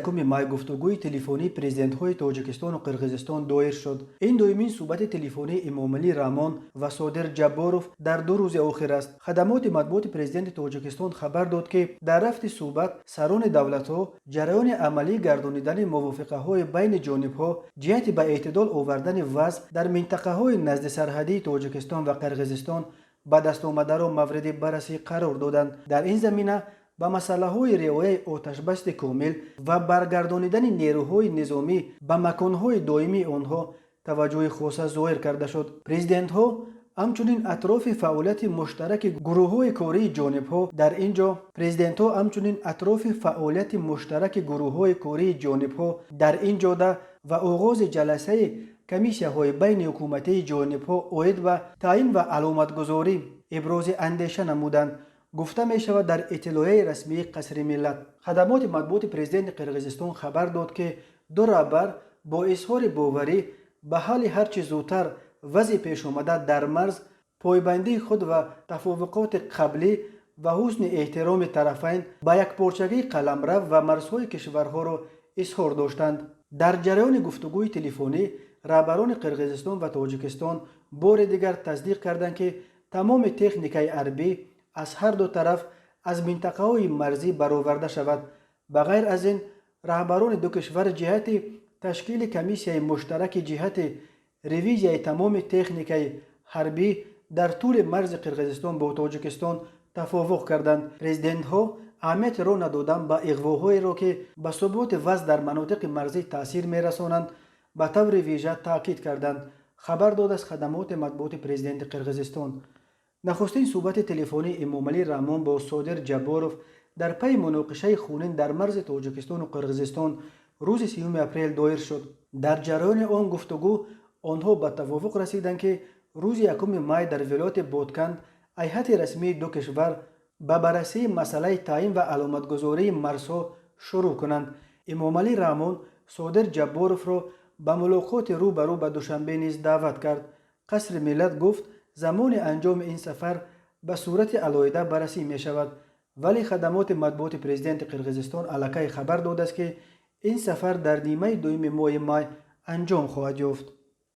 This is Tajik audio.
1 май гуфтугӯи телефонии президентҳои Тоҷикистону Қирғизистон доир шуд. Ин дуюмин суҳбати телефонии Эмомалӣ Раҳмон ва Содир Ҷабборов дар 2 рӯзи охир аст. Хадамоти матбуоти президенти Тоҷикистон хабар дод, ки дар рафти суҳбат сарони давлатҳо ҷараёни амалӣ гардонидани мувофиқаҳои байни ҷонибҳо ҷиҳати ба эътидол овардани вазъ дар минтақаҳои наздисарҳадии Тоҷикистон ва Қирғизистон ба даст омадаро мавриди баррасӣ қарор доданд. Дар ин замина ба масъалаҳои риояи оташбасти комил ва баргардонидани нерӯҳои низомӣ ба маконҳои доимии онҳо таваҷҷӯҳи хоса зоҳир карда шуд. Президентҳо ҳамчунин атрофи фаъолияти муштараки гурӯҳҳои кории ҷонибҳо дар ин ҷо президентҳо ҳамчунин атрофи фаъолияти муштараки гурӯҳҳои кории ҷонибҳо дар ин ҷода ва оғози ҷаласаи комиссияҳои байниҳукуматии ҷонибҳо оид ба таъин ва аломатгузорӣ ибрози андеша намуданд, гуфта мешавад дар иттилоияи расмии Қасри миллат. Хадамоти матбуоти президенти Қирғизистон хабар дод, ки ду раҳбар бо изҳори боварӣ ба ҳалли ҳарчи зудтар вазъи пешомада дар марз, пойбандии худ ва тафовуқоти қаблӣ ва ҳусни эҳтироми тарафайн ба якпорчагии қаламрав ва марзҳои кишварҳоро изҳор доштанд. Дар ҷараёни гуфтугӯи телефонӣ раҳбарони Қирғизистон ва Тоҷикистон бори дигар тасдиқ карданд, ки тамоми техникаи ҳарбӣ аз ҳар ду тараф аз минтақаҳои марзӣ бароварда шавад. Ба ғайр аз ин, раҳбарони ду кишвар ҷиҳати ташкили комиссияи муштараки ҷиҳати ревизияи тамоми техникаи ҳарбӣ дар тӯли марзи Қирғизистон бо Тоҷикистон тафовуқ карданд. Президентҳо аҳамияти роҳ надодан ба иғвоҳоеро, ки ба суботи вазъ дар манотиқи марзӣ таъсир мерасонанд, ба таври вижа таъкид карданд, хабар додааст хадамоти матбуоти президенти Қирғизистон. Нахустин суҳбати телефонии Эмомалӣ Раҳмон бо Содир Ҷабборов дар пайи муноқишаи хунин дар марзи Тоҷикистону Қирғизистон рӯзи 30 апрел доир шуд. Дар ҷараёни он гуфтугӯ онҳо ба тавофуқ расиданд, ки рӯзи 1 май дар вилояти Ботканд ҳайати расмии ду кишвар ба баррасии масъалаи таъин ва аломатгузории марзҳо шурӯъ кунанд. Эмомалӣ Раҳмон Содир Ҷабборовро ба мулоқоти рӯ ба рӯ ба Душанбе низ даъват кард. Қасри миллат гуфт, замони анҷоми ин сафар ба сурати алоҳида баррасӣ мешавад, вале хадамоти матбуоти президенти Қирғизистон аллакай хабар додааст, ки ин сафар дар нимаи дуюми моҳи май анҷом хоҳад ёфт.